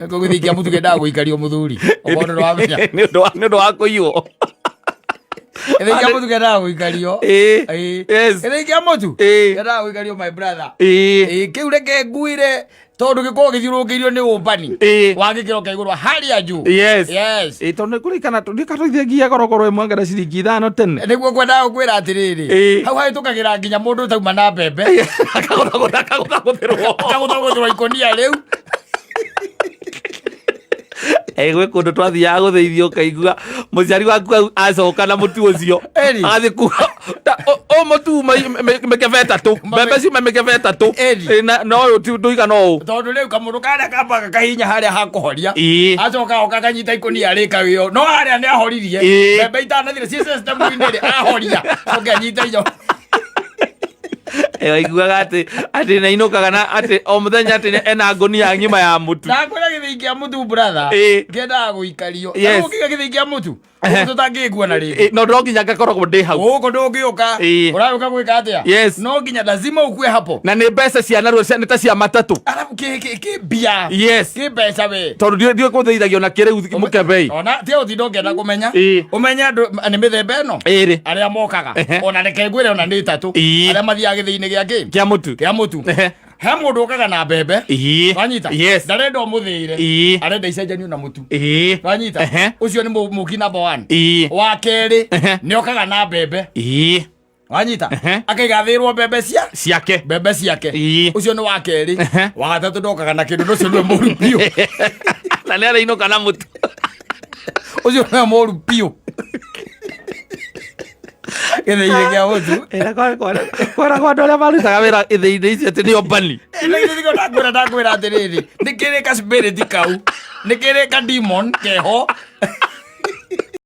Gũgĩthiĩ kĩa mũtu kĩendaga gũikario mũthuri. Okorwo nĩ wamenya. Nĩ ũndũ wa nĩ ũndũ wa kũiywo. Gĩthĩi kĩa mũtu kĩendaga gũikario. Ĩĩ. Ĩĩ. Yes. Gĩthĩi kĩa mũtu Ĩĩ. kĩendaga gũikario, my brother. Ĩĩ. Ĩĩ, kĩu reke nguire tondũ gĩkoragwo gĩthiũrũrũkĩirio nĩ ũmbani Ĩĩ. wa gĩkĩro kĩa igũrũ harĩa juu. Yes. Yes. Ĩĩ, tondũ nĩkũririkana ndikatũithagia gorogoro ĩmwe ngenda ciringi 5 tene. Nĩguo ngwendaga gũkwĩra atĩrĩrĩ, Ĩĩ. hau hahĩtũkagĩra nginya mũndũ ũtauma na mbembe. Akagũthagũtha akagũthagũthĩrwo. Akagũthagũthĩrwo ikũnia rĩu. Ĩ, gwĩ kũndũ twathiaga gũthĩithio ũkaigua mũciari waku acoka na mũtu ũcio Eri. agathiĩ kuga ũ mũtu mĩkebe 3, mbembe ciuma mĩkebe 3. Eri. Ĩ, na ũyũ ti ndũigana ũũ. Tondũ rĩu kamũndũ karĩa kambaga kahinya harĩa hakũhoria, Ĩĩ. acoka oka kanyita ikũnia rĩkawĩo no harĩa nĩ ahoririe. Ĩĩ. Mbembe itanathire ciĩ system-inĩ rĩ, ahoria coke anyita inya. Ĩ, waiguaga atĩ nĩainũkaga na atĩ o mũthenya atĩ ena ngũnia ng'ima ya mũtu. Ndakwĩra gĩthĩi kĩa mũtu, brother, Ĩĩ. kĩendaga gũikario. Yes. Rĩu ũkĩiga gĩthĩi kĩa mũtu gũkũ tũtangĩkuona rĩngĩ. Ĩ, no no nginya ngakoragwo ndĩ hau. Gũkũ ndũngĩũka. Ĩĩ. Ũragũka gwĩka atĩa? Yes. No nginya lazima ukue hapo. Na nĩ mbeca cia narua nĩ ta cia matatũ. Arabu kĩ mbia. Yes. Kĩ mbeca we. Tondũ ndiũ kũthĩithagio na kĩrĩu mũkebei. Ona tia ũtinda ũngĩenda kũmenya. Ĩĩ. Ũmenye andũ nĩ mĩthemba ĩno. Ĩrĩ. Arĩa mokaga. Ehe. Ona reke ngwĩre ona nĩ 3. Ĩĩ. Arĩa mathiaga gĩthĩi-inĩ gĩa kĩ? Kĩa mũtu. Kĩa mũtu. Ehe. He mũndũ ũkaga na mbembe. Ĩĩ. Wanyita? Yes. Ndarenda ũmũthĩire. Ĩĩ. Arenda icenjanio na mũtu. Ĩĩ. Wanyita? Ehe. Ũcio nĩ mũki number one. Ĩĩ. Wa kerĩ Ehe. nĩ okaga na mbembe. Ĩĩ. Wanyita? Ehe. Akaigathĩrwo mbembe cia ciake. Mbembe ciake. Ĩĩ. Ũcio nĩ wa kerĩ. Ehe. Wa gatatũ ndokaga na kĩndũ, ũcio nĩwe mũru biũ. Na nĩ arainũka na mũtu. Ũcio nĩwe mũru biũ gĩthĩi-inĩ kĩa mũtu. Kwĩragwo andũ arĩa marutaga wĩra ithĩinĩ icio atĩ nĩ ombani. Ndakwĩra atĩrĩrĩ, nĩ kĩrĩ ka spirit kau, nĩ kĩrĩ ka demon keho.